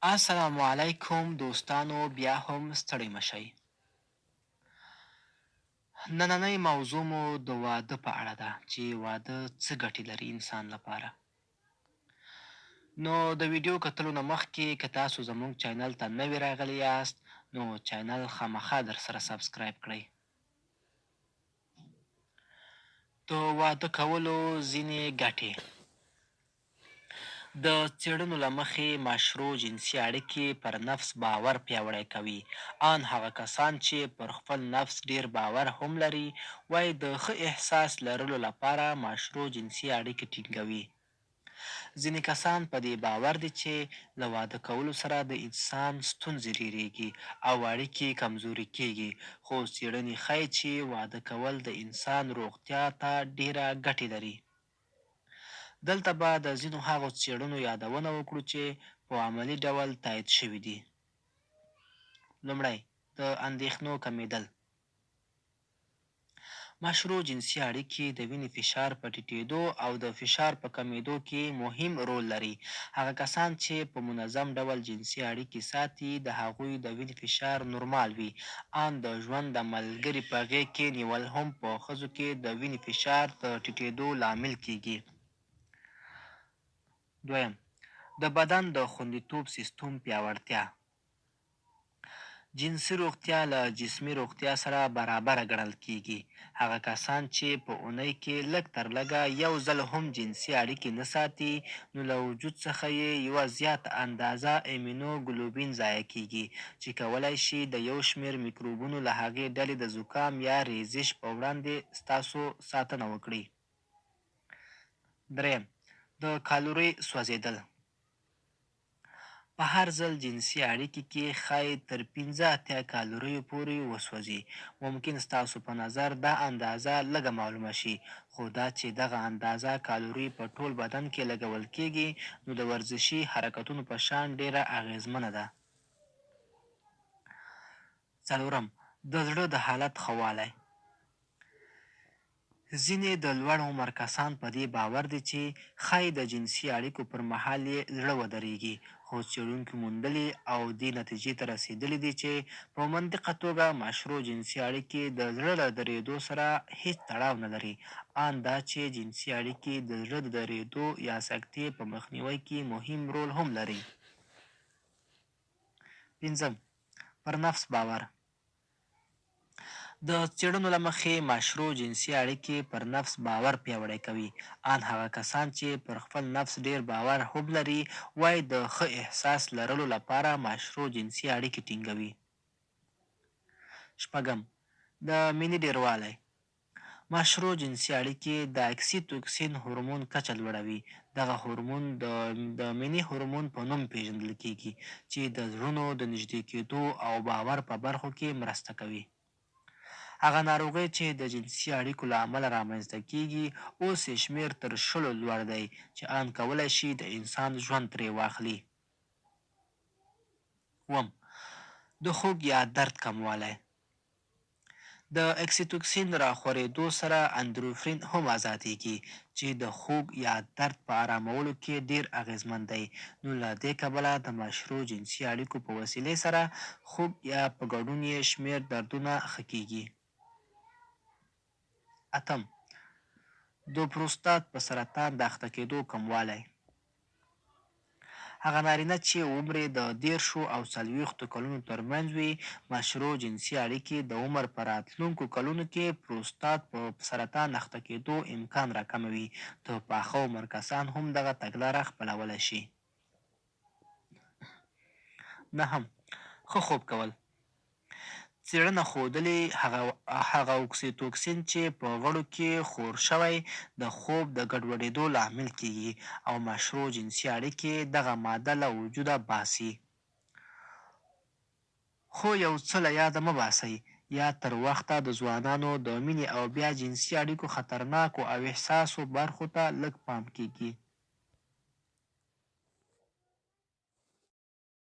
السلام علیکم دوستانو بیا هم ستړي مه شئ. نننۍ موضوع مو د واده په اړه ده چې واده څه ګټې لري انسان لپاره. نو د ویډیو کتلو نه مخکې که تاسو زموږ چینل ته نوي راغلي یاست نو چینل خامخا درسره سبسکرایب کړئ. د واده کولو ځینې ګټې. د څېړنو له مخې مشروع جنسي اړیکې پر نفس باور پیاوړی کوي. ان هغه کسان چې پر خپل نفس ډېر باور هم لري، وايي د ښه احساس لرلو لپاره مشروع جنسي اړیکې ټینګوي. ځینې کسان په دې باور دي چې له واده کولو سره د انسان ستونزې ډېرېږي او اړیکې کمزورې کېږي، خو څېړنې ښيي چې واده کول د انسان روغتیا ته ډېره ګټې لري. دلته به د ځینو هغو څېړنو یادونه وکړو چې په عملي ډول تایید شوي دي. لومړی، د اندېښنو کمېدل. مشروع جنسي اړیکې د وینې فشار په ټیټېدو او د فشار په کمېدو کې مهم رول لري. هغه کسان چې په منظم ډول جنسي اړیکې ساتي، د هغوی د وینې فشار نورمال وي. ان د ژوند د ملګري په غېږ کې نیول هم په ښځو کې د وینې فشار د ټیټېدو لامل کېږي. دویم، د بدن د خوندیتوب سیستم پیاوړتیا. جنسي روغتیا له جسمي روغتیا سره برابره ګڼل کېږي. هغه کسان چې په اونۍ کې لږ تر لږه یو ځل هم جنسي اړیکې نه ساتي، نو له وجود څخه یې یوه زیاته اندازه ایمینو ګلوبین ضایع کېږي، چې کولای شي د یو شمېر میکروبونو له هغې ډلې د زکام یا ریزش په وړاندې ستاسو ساتنه وکړي. دریم، د کالوري سوځېدل. په هر ځل جنسي اړیکې کې ښايي تر 85 کالوریو پورې وسوځي. ممکن ستاسو په نظر دا اندازه لږه معلومه شي، خو دا چې دغه اندازه کالوري په ټول بدن کې لګول کېږي، نو د ورزشي حرکتونو په شان ډېره اغېزمنه ده. څلورم، د زړه د حالت ښه والی. ځینې د لوړ عمر کسان په دې باور دي چې ښايي د جنسي اړیکو پر مهال یې زړه ودرېږي، خو څېړونکو موندلې او دې نتیجې ته رسېدلي دي چې په منطقه توګه مشروع جنسي اړیکې د زړه له درېدو سره هېڅ تړاو نه لري، ان دا چې جنسي اړیکې د زړه د درېدو یا سکتې په مخنیوي کې مهم رول هم لري. پنځم، پر نفس باور. د څېړنو له مخې مشروع جنسي اړیکې پر نفس باور پیاوړی کوي. ان هغه کسان چې پر خپل نفس ډېر باور هم لري، وايي د ښه احساس لرلو لپاره مشروع جنسي اړیکې ټینګوي. شپږم، د مینې ډېروالی. مشروع جنسي اړیکې د اکسیتوکسین هورمون کچه لوړوي. دغه هورمون د د مینې هورمون په نوم پېژندل کېږي، چې د زړونو د نږدې کېدو او باور په برخو کې مرسته کوي. هغه ناروغۍ چې د جنسي اړیکو له امله رامنځته کېږي، اوس یې شمېر تر 20 لوړ دی، چې ان کولای شي د انسان ژوند ترې واخلي. اووم، د خوږ یا درد کموالی. د اکسیتوکسین راخورېدو سره اندروفین هم ازادېږي، چې د خوږ یا درد په ارامولو کې ډېر اغېزمن دی، نو له دې کبله د مشروع جنسي اړیکو په وسیلې سره خوږ یا په ګډون یې شمېر دردونه ښه کېږي. اتم، د پروستات په سرطان د اخته کېدو کموالی. هغه نارینه چې عمر یې د 30 او 40 کلونو ترمنځ وي، مشروع جنسي اړیکې د عمر په راتلونکو کلونو کې پروستات په سرطان اخته کېدو امکان راکموي. د پاخه عمر کسان هم دغه تګلاره خپلولی شي. نهم، ښه خوب کول. څېړنه ښودلې هغه اکسیتوکسین چې په غړو کې خور شوی، د خوب د ګډوډېدو لامل کېږي او مشروع جنسي اړیکې دغه ماده له وجوده باسي. خو یو څه له یاده مه باسئ، یا تر وخته د ځوانانو د مینې او بیا جنسي اړیکو خطرناکو او حساسو برخو ته لږ پام کېږي.